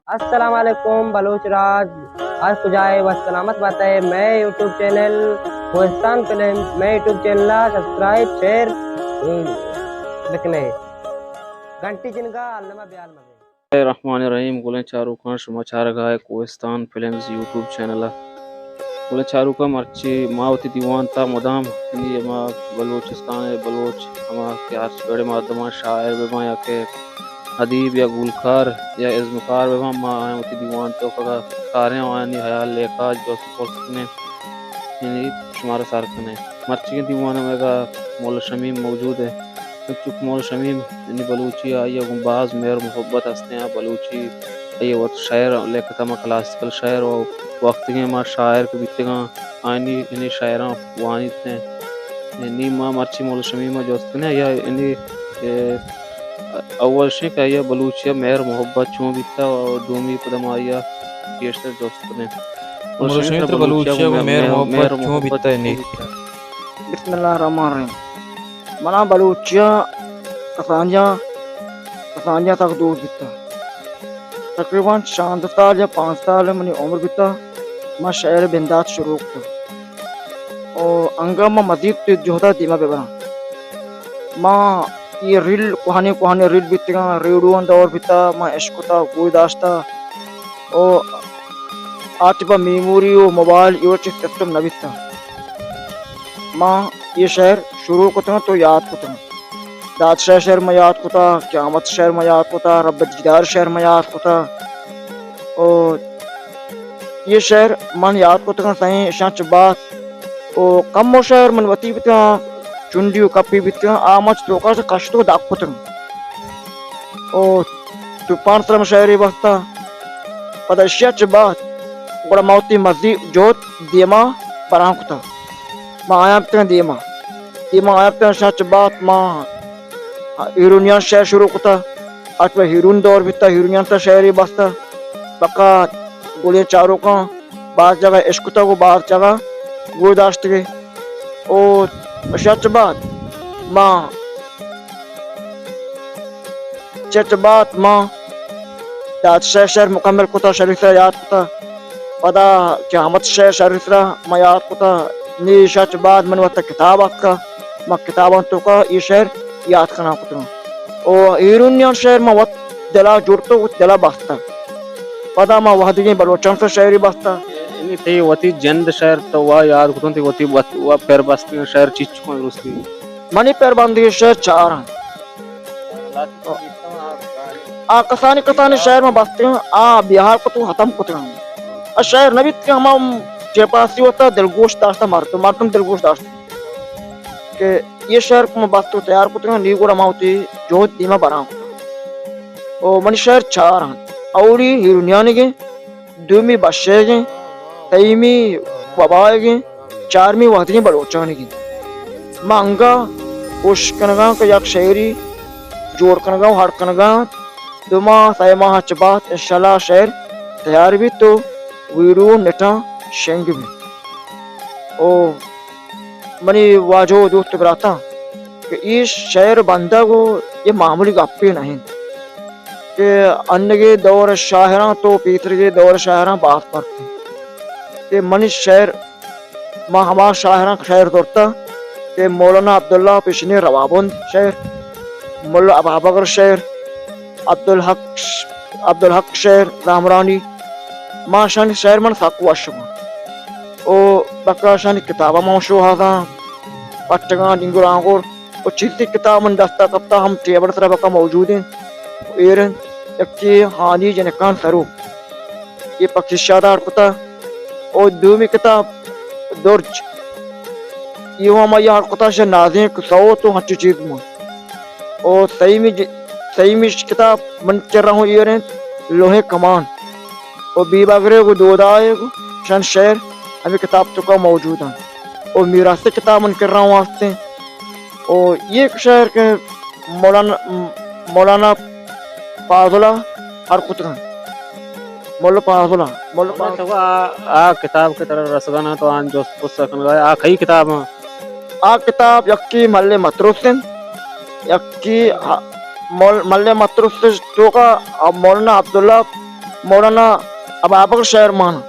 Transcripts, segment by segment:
السلام علیکم بلوچ راج، ہر کجائے وت سلامت باتے۔ مئے یوٹیوب چینل کوہستان فلم، مئے یوٹیوب چینل ءَ سبسکرائب، شیئر بکنے، گھنٹی جنگا الما بیال مبے۔ بسم اللہ الرحمن الرحیم۔ گلیں چاروکاں، شما چارگا ئے کوہستان فلمز یوٹیوب چینل ءَ۔ گلیں چاروکاں، مرچی ما وتی دیوان تا مدام یعنی ہما بلوچستان ءِ بلوچ، ہما کہ ہرچ وڑیں مردماں، شاعر بہ باں یا کہ ادیب یا گولکار یا ازمکار بہ باں، ما آیاں وتی دیوان توکا کاریں، آیانی حیال لیکہ جست پرس کنیں، یعنی شمارا سر کنیں۔ مرچیگیں دیوان ءَ مئیگا مولا شمیم موجود ایں۔ انچو کہ مولا شمیم یعنی بلوچی ءَ آئی ءَ گوں باز مہر محبت ہستیں، آ بلوچی آئی ءَ وت شعر لیکتہ، ما کلاسیکل شعر و وقتگیں ما شاعر کہ بیتگاں، آیانی یعنی شعراں وانیت ایں۔ نی ما مرچی مولا شمیم ءَ جست کنیں، آئی ءَ یعنی، اے، اول شیں کہ آئی ءَ بلوچی ءَ مہر محبت چون بیتہ و دومی پدا ما آئی ءَ گیشتر جست کنیں۔ مولا شمیم، ترا بلوچی ءَ گوں مہر محبت چون بیتہ؟ نی۔ بسم اللہ الرحمن الرحیم۔ منا بلوچی ءَ کسانیاں، کسانیاں سک دوست بیتہ۔ تقریباً شانزدہ سال یا پانزدہ سال منی عمر بیتہ، من شعر بندات شروع کتہ۔ و انگہ من مزید جہدا دیما ببراں۔ من اے ریل، کوہنیں کوہنیں ریل بیتگاں، ریڈیو دور بیتہ، من اشکتہ، گوش داشتہ۔ و آ ٹپا میموری و موبائل اے وڑیں سسٹم نہ بیتہ۔ ما اے شعر شروع کتگ انت و یات کتگ انت۔ دادشاہ شعر ما یات کتہ، قیامت شعر ما یات کتہ، رب دیدار شعر ما یات کتہ۔ و اے شعر من یات کتگ انت، سئیں اشاں چہ بعد و کمو شعر من وتی بیتگاں، چنڈی و کپی بیتگاں، آ من چہ توکا چہ کشت و دپ کتگ انت۔ و توپان سرا من شعرے بستہ۔ پدا اشیا چہ بعد گڑا ما وتی مزید جہد دیما بران کتہ۔ ما آیاں بیتگاں دیما۔ دیما آیاں بیتگاں، اشاں چہ بعد ما ہیرونیان شعر شروع کتہ۔ اچ پہ ہیرون دور بیتہ، ہیرونیان تا شعرے بستہ۔ بقا گلیں چاروکاں باز جاگہ اشکتگ و باز جاگہ گوش داشتگے۔ و اشیا چہ بعد ما چہ چہ بعد ما دادشاہ شعر مکمل کتہ، شری سرا یات کتہ۔ پدا قیامت شعر شری سرا ما یات کتہ۔ نی اشیا چہ بعد من وتا کتاب اتکہ، ما کتاباں توکا اے شعر یات کنان کتہ۔ و ہیرونیان شعر ما وت دلا جڑتہ و وت دلا بستہ۔ پدا ما وہدگیں بلوچاں سرا شعرے بستہ۔ یعنی تئی وتی جند شعر تو وا یات کتن، تئی وتی وت-، وا پر بستگیں شعر چیچکاں درستی؟ منی پر بندگیں شعر چار انت۔ آ کسانیں کسانیں شعر من بستگاں، آ بیہار کت و ختم کتگاں۔ آ شعر نہ بیت کہ ہما ٹیپاسی وتا دلگوش داشتہ مردم، مردم دلگوش داشت کہ اے شعر کہ من بست و تیار کتگاں، نی گڑا من وتی جہد دیما بران کتاں۔ و منی شعر چار انت۔ اولی ہیرونیانیگیں، دومی بشیگیں، سیمی وبایگیں، چارمی وہدگیں بلوچانیگیں۔ ما انگا کوشش کنگاں کہ یک شعری جوڑ کنگا و ہڑ کنگا، دو ماہ، سئے ماہ چہ بعد انشاءاللہ شعر تیار بیت و ویڈیو نٹاں شنگ بیت۔ او منی واجہ و دوست و براتاں کہ اے شعر بندگ و اے معمولی گپے نہ انت کہ انگے دور شاعراں تو پیسرگے دور شاعراں باز فرق انت کہ منی شعر، ما ہما شاعراں شعر زرتہ کہ مولانا عبداللہ پیشنی روابند شعر، ملا ابابگر شعر، عبدالحق، عبدالحق شعر زامرانی، ما اشانی شعر من سک وش باں۔ او بکا اشانی کتاباں من شوہازاں، پٹگاں، ڈنگر آنگر، او چیزی کتاب من دستا کپتا ہم ٹیبل سرا بکا موجود انت۔ ایر انت یکی ہانی جنکان سرو، اے پکشی شادار کتا۔ او دومی کتاب درج، اے ہم آئی ہر کتا شہ نازینک سوت و ہنچو چیز من۔ او سیمی ج-، سیمی کتاب من کرا ہوں ایر انت لوہیں کمان۔ او بیبگرے گو دودائے گو شن شعر ہمیں کتاب توکا موجود انت۔ او میراث کتاب من کرا ہوں ہستیں۔ او یک شعر کہ مولانا، مولانا پازل ء ہر کتگ انت۔ ملا پازل ء، ملا پازل۔ تو آ، آ کتاب کہ ترا رسگان انت تو آن جست پرس کنگا ئے، آ کئی کتاب انت؟ آ کتاب یکی ملے متروس انت، یکی ہ-، مول-، ملے متروس توکا مولانا عبداللہ مولانا ابابکر شاعر مان۔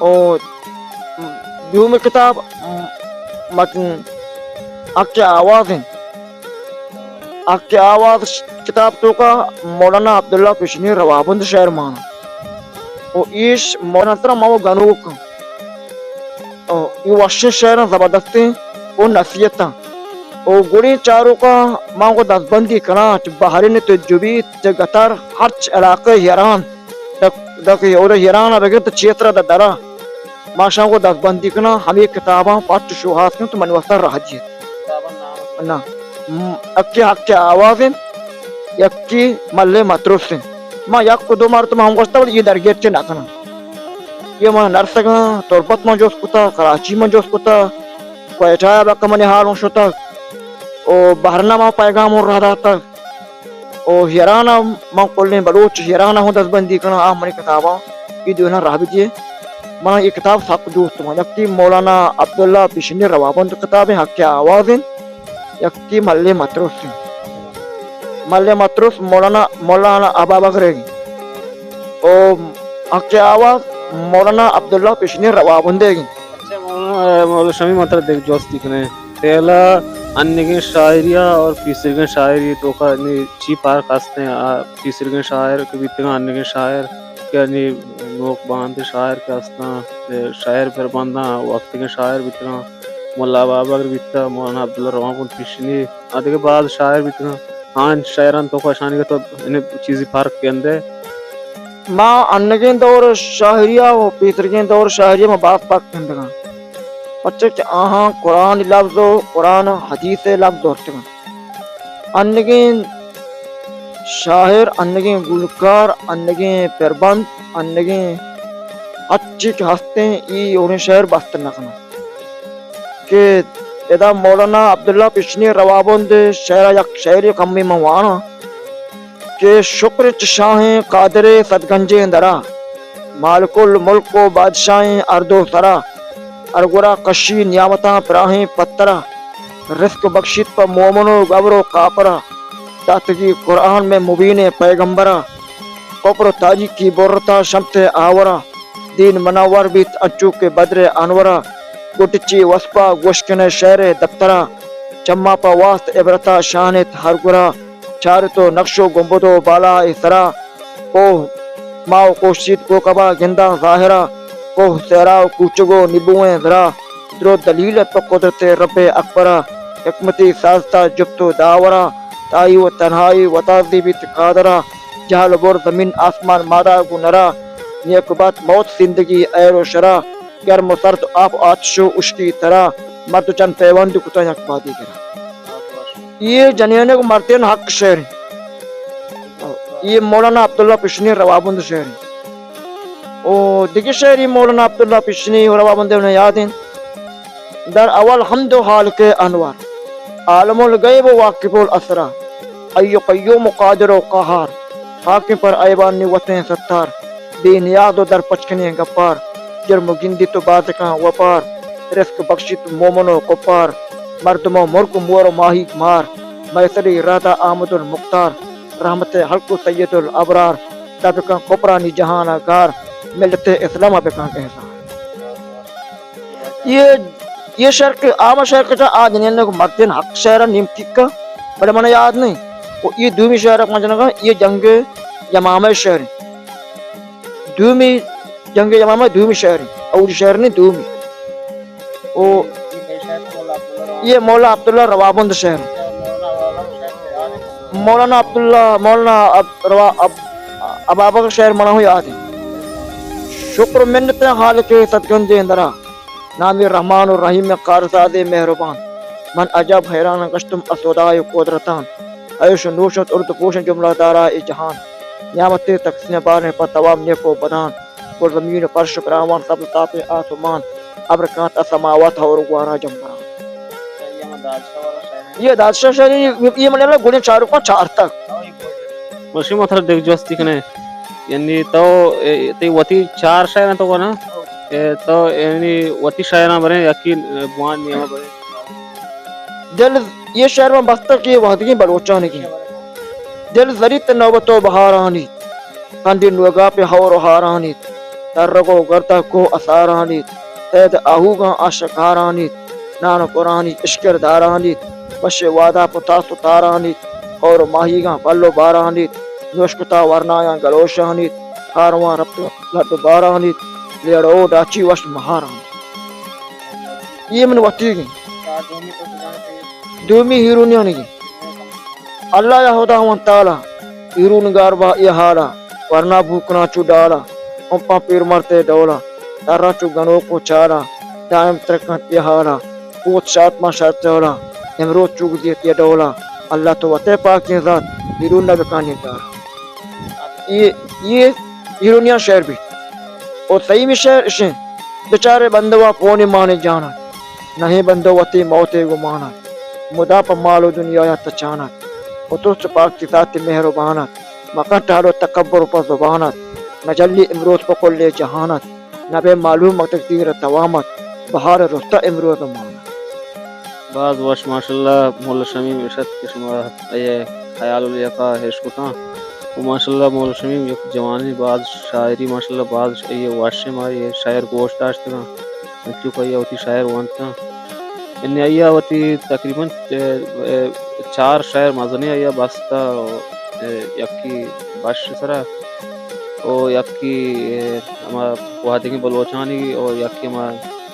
او دومی کتاب متن حق آواز انت۔ حق آواز کتاب توکا مولانا عبداللہ پیشنی روابند شاعر مان۔ او ایش مولانا ترا ما گنوک او اے وشیں شعراں زبردستیں او نصیحتاں۔ او گڑیں چاروکاں ما گوں دزبندی کناں، چہ بحرین تو جبیت، چہ قطر، ہرچ علاقہ ایران، دک، دک، اور ایران ءَ بگر تو چیترا دا درا ما شاں گوں دزبندی کناں، ہمے کتاباں پٹ شوہاز کن تو من واسطہ راہ دیت۔ نہ، م، اکی حق آواز انت، یکی ملے مترس انت۔ ما یک و دو مردم ہم گوشتا، بلے یہ درگیت چہ نہ کناں۔ یہ من نرسگاں، تربت من جست کتا، کراچی من جست کتا، کوئٹہ ءَ بکا منی حال ہوں شتگ، او بحرین ءَ ما پیغام ہوں راہ داتگ، او ایران ءَ من کلیں بلوچ ایران ءَ ہوں دزبندی کناں، آ منی کتاباں یہ دوئیناں راہ بدیے۔ من یہ کتاب سک دوست من۔ یکی مولانا عبداللہ پیشنی روابند کتاب حق آواز انت، یکی ملے مترس انت۔ ملے مترس مولانا، مولانا ابابکر ءِ۔ او حق آواز مولانا عبداللہ پیشنی روابندے گی۔ اچھا مولانا، مولانا شمی مطلب دیکھ جوستی کنے۔ تیلا انگیں شاعری اور پیسرگیں شاعری توکا نی چی پارک ہستیں؟ آ پیسرگیں شاعر کہ بیتگاں، انگیں شاعر کہ نی نوک باند شاعر کہ ہستاں، شاعر پر بنداں، وقتگیں شاعر بیتگاں، ملا بابا گر بیتا، مولانا عبداللہ روان پور پیشنی، آ دگہ باز شاعر بیتگاں۔ آں شاعران توکا شانی تو انہیں چیزی فرق گندے؟ ما انگیں دور شاعری ءَ و پیسرگیں دور شاعری ءَ ما باز فرق گندگاں۔ پرچہ کہ آہاں قرآن لفظ و قرآن حدیث لفظ دورتگاں۔ انگیں شاعر، انگیں گلکار، انگیں پربند، انگیں ہرچی کہ ہستیں، ای اوریں شعر بست نہ کناں۔ کہ ادا مولانا عبداللہ پیشنی روابند شعرا یک شعرے کمی من واناں کہ شکر چہ شاہیں قادر صد گنجیں درا، مالک الملک و بادشاہیں ہر دو سرا، ہر گورا کشی نیامتاں پراہیں پترا، رزق بخشیت پہ مومن و گبر و کافرا، داتگی قرآن میں مبین پیغمبرا، کفر و تاریکی برتا شمت آورا، دین منور بیت انچو کہ بدر انورا، گڈ چی وسپا گوشکن شعر دفترا، چما پہ واست عبرتا شانت ہر گرا، چارت و نقش و گنبد و بالا سرا، کوہ ماہ و خورشید کوکبا گنداں ظاہرا، کوہ صحرا و کوچگ و نیبوئیں درا، درو دلیل انت پہ قدرت رب اکبرا، حکمتی سازتا جفت و داورا، تائی و تنہائی وتازی بیت قادرا، جہل بر زمین آسمان مادا گوں نرا، نیک بات موت زندگی ایر و شرا، گرم و سرد آپ و آتش و اشکی ترا، مرد و جن پیوند کتاں یک با دیگرا۔ یہ جنینک مردین حق شعر انت۔ یہ مولانا عبداللہ پشنی روابند شعر انت۔ او دگہ شعری مولانا عبداللہ پشنی روابند انت یاد انت۔ در اول حمد و خالق انوار، عالم الغیب و واقف الاسرار، حی و قیوم و قادر و قہار، حاکم پر ایوان نی وطن ستار، بے نیاز و در پچکنیں گپار، جرم گندیت و بازکاں وپار، رزق بخشیت مومن و کپار، مردم و مرگ و مور و ماہیگ مار، میسری رہدا آمد المختار، رحمت خلق و سید الابرار، دبکاں کپرانی جہان گار، ملت اسلام بکاں احسان۔ یہ، یہ شعر کہ آ ما شعر کتا آ جنین کو مردین حق شعر نیم ٹکا، بلے من یاد نہیں۔ و یہ دومی شعر من جنگا، یہ جنگ یمامہ شعر۔ دومی جنگ یمامہ دومی شعر۔ اولی شعر نہیں دومی۔ او یہ مولا عبداللہ روابند شعر۔ مولانا عبداللہ، مولانا عب-، روا-، عب-، ابابکر شعر منا ہوں یاد ہے۔ شکر منت خالق ستگنجیں درا، نامی رحمان و رحیم کارساز مہربان۔ من عجب حیران گشتم از خدای قدرتان، عیش و نوش انت ارد پوش انت جملہ دارا اے جہان۔ نعمت تقسیم بار پہ توام نیک و بدان، پر زمین و فرش و براوان سبز تاپ آسمان، ابر کانت از سماوات ہور گوارا جمبران۔ یہ دادشاہ شاعری، یہ من گڑیں چاروکاں چارتگ۔ مشی مطلب دیکھ جوستی کنے۔ یعنی تو، اے، تئی وتی چار شاعر انت تو نا؟ اے، تو یعنی وتی شاعراں بریں، یکی، اے، بوان نیما بریں۔ دل، یہ شعر من بستہ کہ یہ وہدگیں بلوچانی کی۔ دل زریت نوبت و بہارانی، کندی نوگاپے ہور و ہارانیت، ترگ و گرد ء کوہ اسارانیت، سید آہوگاں آ شکارانیت، نان و پرانی اشکر دارانیت، وشے واداپ و تاس و تارانیت، ہور و ماہیگاں پل و بارانیت، نوشکتا ورنایاں گلوشانیت، کاروان رپت لڈ و بارانیت، لیڑو ڈاچی وش مہارانیت۔ یہ من وتیگیں۔ دومی ہیرونیانگی۔ اللہ یا خداوند تعالی، ایرون گاربا اے حالا، ورنا بوکنا چو ڈالا، امپا پیر مرتے ڈولا، ترا چو گنوک و چالا، دائم ترکنت اے حالا، پوت شات ما شرط اولا، امروز چو گزیت اے ڈولا، اللہ تو وتے پاکیں ذات، ایرون نہ بکانی دار۔ یہ، یہ ایرونیان شعر بیت۔ اور سیمی شعر اشیں، بچارے بندوا پونے مانے جانت، نہیں بندو وتی موتے گمانت، مدام پہ مال و دنیایا تچانت، و ترس پاک ذات مہربانت، مکن ٹال و تکبر پہ زبانت، نجلی امروز پہ کل جہانت، نبے معلوم مکتک دیر توامت، بہار رستہ امروز مانت۔ باز وش ماشاءاللہ مولا شمیم اشت کہ شما اے خیال و لیکا اشکتاں۔ و ماشاءاللہ مولا شمیم یک جوانی باز شاعری ماشاءاللہ باز اے وش ما اے شاعر گوش داشتگاں۔ انچو کہ آئی ء وتی شاعر ونتاں۔ یعنی آئی ء وتی تقریباً، اے، اے، چار شاعر مزنیں آئی ء بستا، اے، یکی بش سرا، او یکی، اے، ہما وہدگیں بلوچانی، او یکی ہما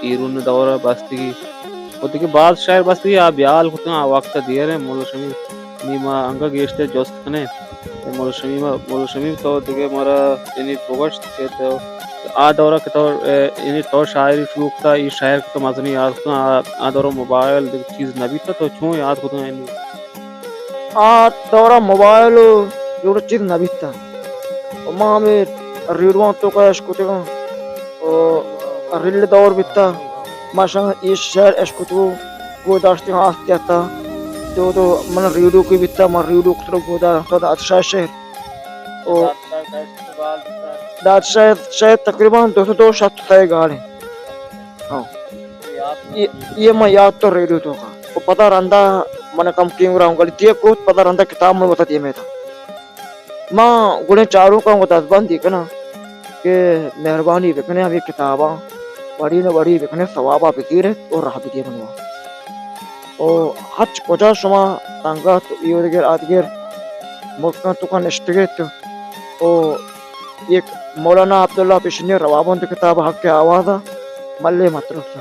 ایرون دور ء بستگی۔ و دگہ باز شاعر بستگی آ بیال کتگاں، آ وقت ء دیر ء مولا شمیم۔ نی ما انگہ گیشتر جست کنیں۔ اے مولا شمیم ء، مولا شمیم تو دگہ مارا یعنی بگوشت کہ تو آ دورہ کہ تو، اے، یعنی تو شاعری شروع کتا، ای شاعر کہ تو مزنی یاد کتا، آ، آ دورہ موبائل دگہ چیز نہ بیتا، تو چون یاد کتا یعنی؟ آ دورہ موبائل و جوڑ چیز نہ بیتا۔ و ما ہمیں ریڈوان تو کا اش کتگاں۔ و ریل دور بیتا۔ ما شان ای شعر اش کتو گو داشتگاں آستے آتا۔ تو تو من ریڈو کی بیتا، من ریڈو کتو گو دا، تو دا اتشا شعر۔ او داد شاید، شاید تقریباً دو سو دو شست سئے گال ہیں۔ ہاں۔ یہ، یہ میں یاد تو ریڈیو تو کا۔ او پتہ رندا من کم کیوں رہا ہوں، غلطی ہے کوت، پتہ رندا کتاب من وتا دیے میں تھا۔ ما گڑے چاروں کا دست بندی کنا کہ مہربانی بکنے ہمیں کتاباں وڑی نہ وڑی بکنے، ثوابا بگیرے اور راہ بدیے منوا۔ او ہرچ کجا شما سنگت و ایودگر آدگر ملکاں توکا نشتگیت، او یک مولانا عبداللہ پیشنی روابند کتاب حق آواز ملے مطلب سا۔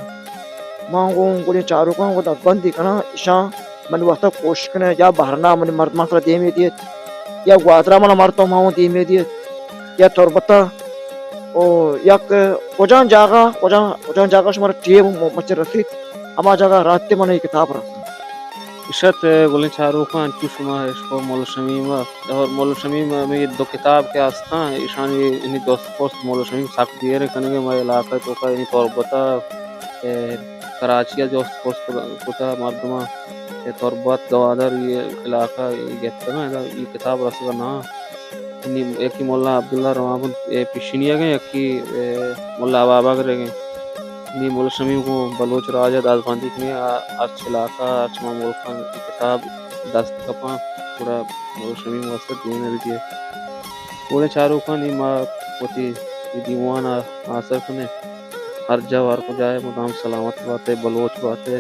من گوں گڑیں چاروکاں گوں دزبندی کناں، اشاں من واسطہ کوشش کناں یا بہرنا من مردماں سرا دیمے دیت یا گوادرا من مردم ہاں دیمے دیت یا تربتا او یک کجان جاگہ، کجان، کجان جاگہ شمارا ٹیم مچ رسیت، ہما جاگہ رات من اے کتاب رسیت۔ اشت گلیں چاروکاں انچو شما اشکو مول شمیم ء، اور مول شمیم ء ہمے دو کتاب کہ ہستاں، ایشانی یعنی دوست پوست مول شمیم سک دیر کنگے مئے علاقہ توکا، یعنی تربت ء، اے، کراچی ء دوست پوست کتا مردماں، اے تربت گوادر یہ علاقہ یہ گپتگاں، ادا یہ کتاب رسگا نہ۔ نی یکی ملا عبداللہ روانبند، اے، پیشینیگ ایں، یکی، اے، ملا بابا گریگ ایں۔ نی ملا شمیم گوں بلوچ راج ء دادبندی کنیں، آ ہرچ علاقہ، ہرچ ما ملکاں اے کتاب دست کپاں، گڑا ملا شمیم واسطہ دین ء بدیے۔ گڑا چاروکاں نی ما وتی اے دیوان ء آسر کنیں۔ ہر جاہ ہر کجا ئے مدام سلامت باتے، بلوچ باتے۔